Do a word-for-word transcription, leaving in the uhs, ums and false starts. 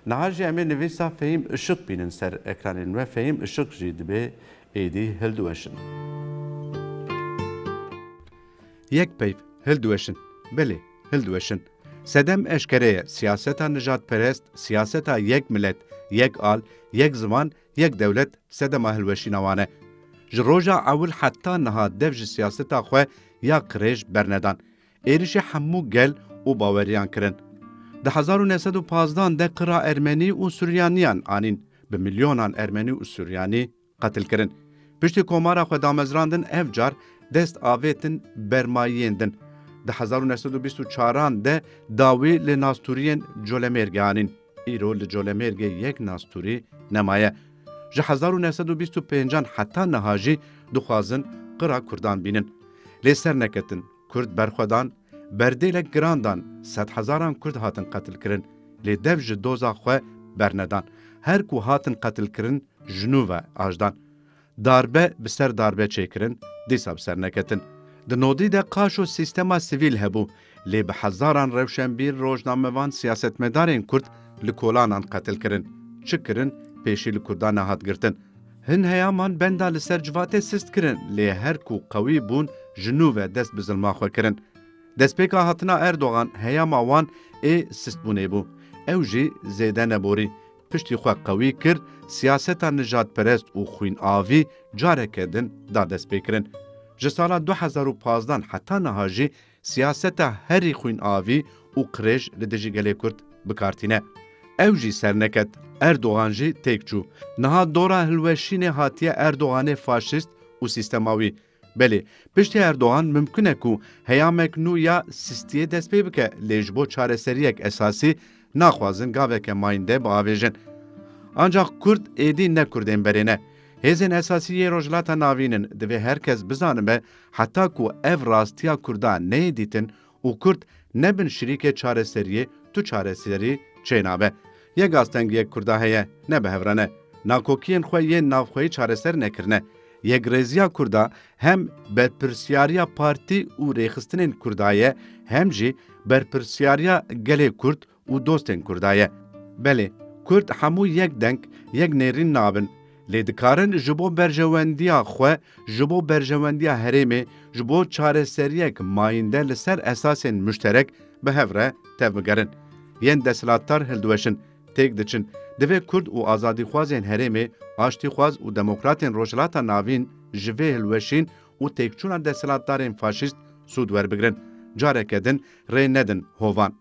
Niha jî em ê nivîsa Fehîm Işık bînin ser ekranên we. Fehîm Işık jî dibê êdî hildiweşin. Yek peyv, hildiweşin. Belê, hildiweşin. Sedem eşkere ye, siyaseta nijadperest, siyaseta yek milet, yek al, yek ziman, yek dewlet sedema hilweşîna wan e. Ji roja ewil heta niha dev ji siyaseta xwe ya qirêj bernedan. Êrişê hemû gel û baweriyan kirin. Di hezar û neh sed û pazdan de qira Ermenî û Suryaniyan anîn. Bi milyonan Ermenî û Suryanî qetil kirin. Piştî Komara xwe damezrandin, ev car dest avêtin bermayiyên din. Di hezar û neh sed û bîst û çaran de dawî li nasturiyên Colemêrgê anîn. Îro li Colemêrgê yek nasturî nemaye. Ji hezar û neh sed û bîst û pêncan heta niha jî dixwazin qira Kurdan bînin. Lê ser neketin. Kurd berxwedan, berdêlek giran dan, sedhezaran Kurd hatin qetilkirin. Lê dev ji doza xwe bernedan. Her ku hatin qetilkirin, ji nû ve ajdan. Darbe bi ser darbe çêkirin, dîsa bi ser neketin. Di nodî de qaşo sîstema sivîl hebû, lê bi hezaran rewşenbîr, rojnamevan, siyasetmedarên Kurd li kolanan qetil kirin. Çi kirin, pêşî li Kurdan nehat girtin. Hin heyaman benda li ser civatê sist kirin, lê her ku qewî bûn, ji nû ve dest bi zilma xwe kirin. Destpêka hatina Erdogan heyama wan ê sistbûnê bû. Ew jî zêde neborî. Piştî xwe qewî kir, siyaseta nijadperest û xwînavî careke din da destpêkirin. Ji sala du hezar û pazdan heta niha jî siyaseta herî xwînavî û qirêj li dijî gelê Kurd bi kar tîne. Ew jî serneket, Erdogan jî têk çû. Niha dora hilweşînê hatiye Erdoganê faşîst û sîstema wî. Belê, piştî Erdogan mimkun e ku heyamek nû ya sistiyê dest pê bike, lê ji bo çareseriyek esasî naxwazin gaveke mayînde biavêjin. Ancax Kurd êdî ne Kurdên berê ne. Hêzên esasî yê Rojhilata Navîn in, divê her kes bizanibe, heta ku ev rastiya Kurda neyê dîtin û Kurd nebin şirîkê çareseriyê, tu çareserî çênabe. Yek astengiyek Kurda heye, ne bi hev re ne. Nakokiyên xwe yên navxweyî çareser nekirine. Yekrêziya Kurda hem berpirsiyariya partî û rêxistinên Kurda ye, hem jî berpirsiyariya gelê Kurd û dostên Kurda ye. Belê, Kurd hemû yek deng, yek nêrîn nabin, lê dikarin ji bo berjewendiya xwe, ji bo berjewendiya herêmê, ji bo çareseriyek mayînde li ser esasên muşterek bi hev re tevbigerin. Yên desthilatdar hildiweşin, têk diçin. Divê Kurd û azadîxwazên herêmê, aştîxwaz û demokratên Rojhilata Navîn ji vê hilweşîn û têkçûna desthilatdarên faşîst sûd werbigirin. Careke din rê nedin hovan.